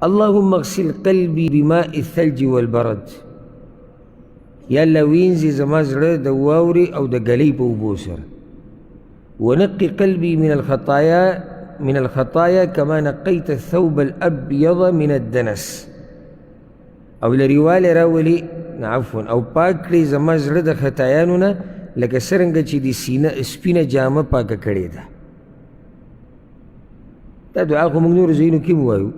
اللهم اغسل قلبي بماء الثلج والبرد، یا الله وینځي زما زړه د واورې او د ګلۍ په اوبو سره. ونقي قلبي من الخطايا كما نقيت الثوب الأبيض من الدنس. او لرېوالی راولي، عفوا، او پاک کړي زما زړه د خطایانو نه لکه څرنګه چې د سینه سپینه جامه پاکه کړې ده. دا دعا خو موږ نورو ځایونو کې هم وایو،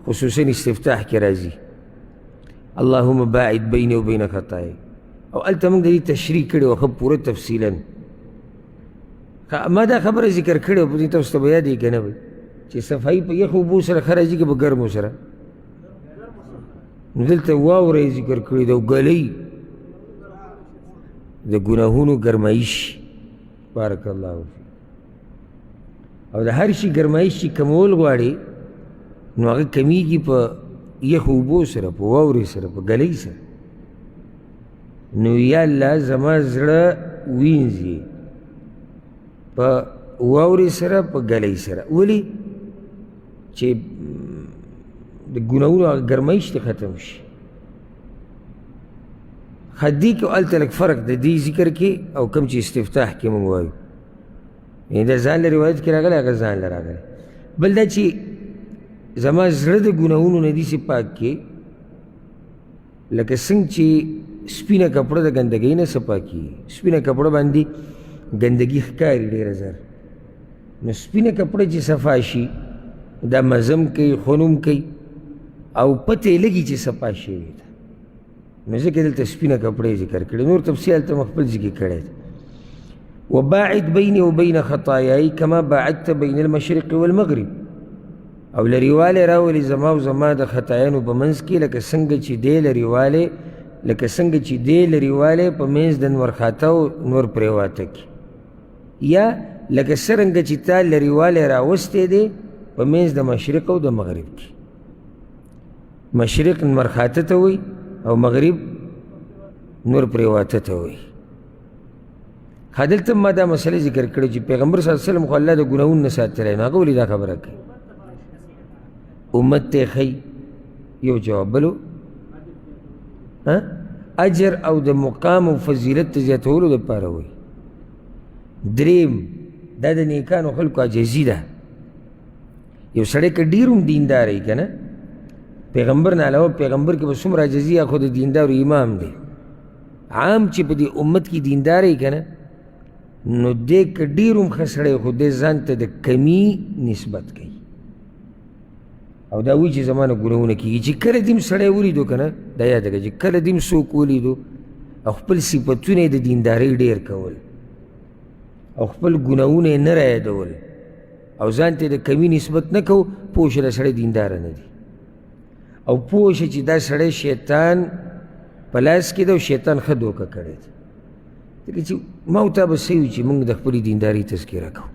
خصوصا استفتاح کې راځي، اللهم باعد بیني و بین خطایي. او هلته موږ د دې تشریح کړې وه ښه پوره تفصیلا. ما دا خبره ذکر کړې وه، په دې تاسو ته به یاد یې که نه وي چې صفایي په یخو اوبو سره ښه راځي که په ګرمو سره؟ نو دلته واوره یې ذکر کړې ده او ګلۍ د ګناهونو ګرمایش. بارک الله فیک. او د هر شي ګرمایش چې کمول غواړي نو هغه کمیږي په یخو اوبو سره، په واورې سره، په ګلۍ سره. نو یا الله زما زړه وینځي په واورې سره، په ګلۍ سره. ولې چې د ګناهونو هغه ګرمایش دې ختم شي. ښه، دې کې هلته لږ فرق د دې ذکر کې او کوم چې استفتاح کې موږ وایو، یعنې دا ځان له روایت کې راغلی، هغه ځان له راغلی. بل دا چې زما زړه د ګناهونو نه داسې پاک کې لکه څنګه چې سپینه کپړه د ګندګۍ نه څه پاکېږي. سپینه کپړه باندې ګندګي ښکاري ډېره زر، نو سپینه کپړه چې صفا شي دا مزم کوي، خونم کوي، او پته یې لګي چې صفا شوې ده. نو ځکه دلته سپینه کپړې ذکر کړې، نور تفصیل هلته مې خپل ذکر کړی دی. وباعد بیني وبین خطایای کما باعدت بین المشرق والمغرب. او لرېوالی راولي زما او زما د خطایانو په منځ کې لکه څنګه چې دی لرېوالی، لکه څنګه چې دی لرېوالی په منځ د نور خاته او نور پرېواته کې، یا لکه څرنګه چې تا لرېوالی راوستی دی په منځ د مشرق او د مغرب کې. مشرق نور خاته ته وایي او مغرب نور پرېواته ته وایي. ښه، دلته ما دا مسله ذکر کړې چې پیغمبر صلی الله علیه وسلم خو الله د ګناهونو نه ساتلی، نو هغه ولې دا خبره کوي؟ امت ته ښیي. یو جواب بلو اجر او د مقام او فضیلت د زیاتولو دپاره وایي. دریم، دا د نیکانو خلکو عاجزي ده. یو سړی که ډېر هم دیندار وي که نه، پیغمبر نه علاوه پیغمبر کې به څومره عاجزي، خو د دیندارو امام دی. عام چې په دې امت کې دیندار یې که نه، نو دی که ډېر هم ښه سړی خو دی ځان ته د کمي نسبت کوي او دا وایي چې زما نه ګناهونه کېږي. چې کله دیم سړی ولیدو که نه، دا یاده کړه چې کله دیم څوک ولیدو او خپل صفتونه یې د دیندارۍ ډېر کول او خپل ګناهونه یې نه رایادول او ځان ته د کمي نسبت نه کو، پوه شه دا سړی دینداره نه دی، او پوه شه چې دا سړی شیطان په لاس کې ده او شیطان ښه دوکه کړې ده. ځکه چې ما او تا به څه یو چې موږ د خپلې دیندارۍ تذکره کوو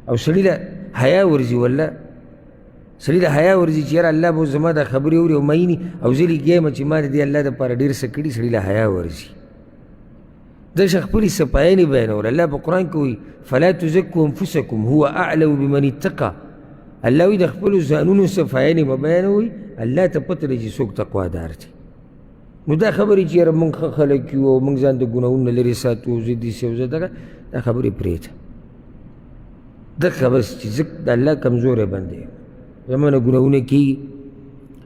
او سړي له حیا ورځي، والله سړي له حیا ورځي چې یاره الله به زما دا خبرې اوري او ما ویني او زه لګیا یم چې ما د دې الله دپاره ډېر څه کړي. سړي له حیا ورځي. داسې خپلې صفایانې بیانول. الله په قرآن کې وایي فلا تزکو انفسکم هو اعلم بمن اتقا. الله وایي د خپلو ځانونو صفایانې مه بیانوئ، الله ته پته ده چې څوک تقوادار دی. نو دا خبرې چې یاره موږ ښه خلک یو او موږ ځان د ګناهونو نه لرې ساتو، زه داسې او زه دغه، دا خبرې پرېږده. دغه بس چې زه د الله کمزوری بنده یم، زما نه ګناهونه کېږي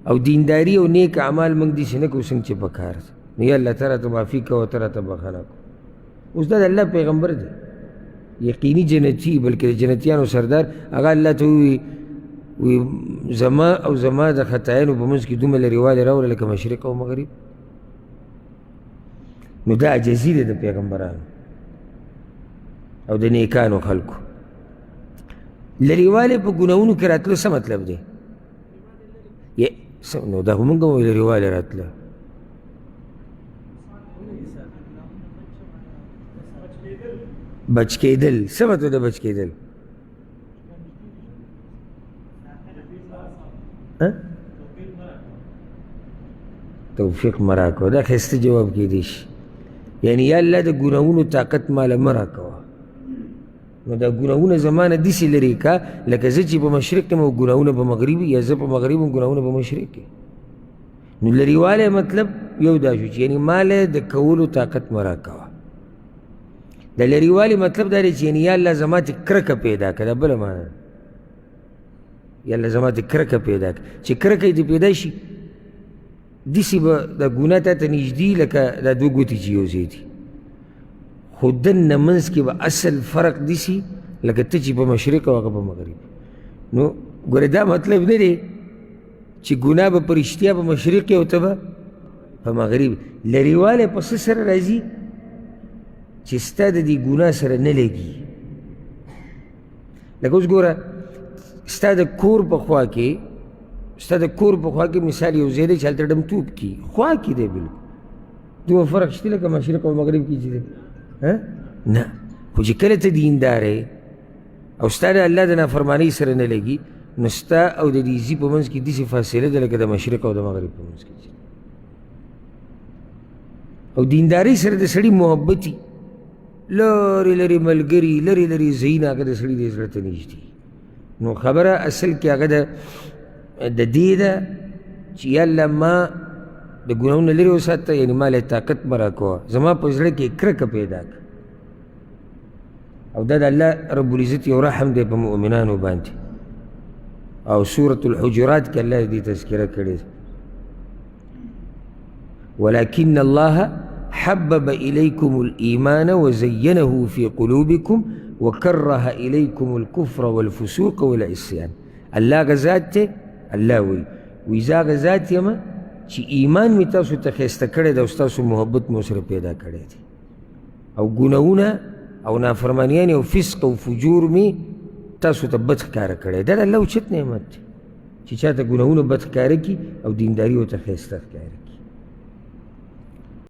او دینداري او نیک اعمال موږ داسې نه کوو څنګه چې پکار ده. نو یا الله ته راته معافي کوه، ته راته بښنه کوه. اوس دا د الله پیغمبر دی، یقیني جنتي، بلکې د جنتیانو سردار. هغه الله ته ووایي وی زما او زما د خطایانو په منځ کې دومره لرېوالی راوړه لکه مشرق او مغرب. نو دا عاجزي ده د پیغمبرانو او د نیکانو خلکو. لرېوالی په ګناهونو کې راتلو څه مطلب دی؟ نو دا خو موږ وایو لرېوالی راتله. بچ کېدل څه مطلب د بچ کېدل؟ توفیق مه راکوه. دا ښایسته جواب کېدی شي، یعنی یا الله د ګناهونو طاقت ماله مه راکوه. نو دا ګناهونه زما نه داسې لرې کا لکه زه چې په مشرق یم او ګناهونه په مغرب، یا زه په مغرب یم ګناهونه په مشرق کې. نو لرېوالی مطلب یو دا شو چې یعنې ما له د کولو طاقت مه راکوه. د لرېوالي مطلب دا دی چې یعنې یا الله زما ترې کرکه پیدا کړه، دا بله معنا ده. یا الله زما ترې کرکه پیدا کړه، چې کرکه یې ترې پیدا شي داسې به دا ګناه تا ته نږدې لکه دا دوه ګوتې چې یو ځای دي، خو دننه منځ کې به اصل فرق داسې لکه ته چې په مشرق او هغه په مغرب. نو ګوره دا مطلب نه دی چې ګناه به په رښتیا په مشرق او ته به په مغرب. لرېوالی په څه سره راځي؟ چې ستا د دې ګناه سره نه لګي. لکه اوس ګوره ستا د کور په خوا کې، ستا د کور په خوا کې مثال یو ځای دی چې هلته ډمتوب کي، خوا کې دی بالکل، دومره فرق شته لکه مشرق او مغرب کې چې دی؟ نه. خو چې کله ته دیندار یې او ستا د الله د نافرمانۍ سره نه لګي، نو ستا او د دې ځي په منځ کې داسې فاصله ده لکه د مشرق او د مغرب په منځ کې. او دیندارۍ سره د سړي محبت وي، لرې لرې ملګري، لرې لرې ځایونه هغه د سړي د زړه ته نږدې. نو خبره اصل کې هغه د دې ده چې یا الله ما د ګناهونو لرې وساته، یعنې ما له طاقت مه راکوه، زما په زړه کې کرکه پیدا کړه. او دا د الله رب العزت یو رحم دی په مؤمنانو باندې. او سورة الحجرات کې الله دې تذکره کړې ده، ولكن الله حبب إليكم الإيمان وزينه في قلوبكم وكره إليكم الكفر والفسوق والعصيان. الله غزات ته الله وی وی زه هغه ذات یم چې ایمان مې تاسو ته ښایسته کړی دی او ستاسو محبت مو سره پیدا کړی دی، او ګناهونه او نافرمانیانې او فسق او فجور مې تاسو ته بد ښکاره کړی. دا د الله اوچت نعمت دی چې چا ته ګناهونه بد ښکاره کړي او دینداري ورته ښایسته ښکاري.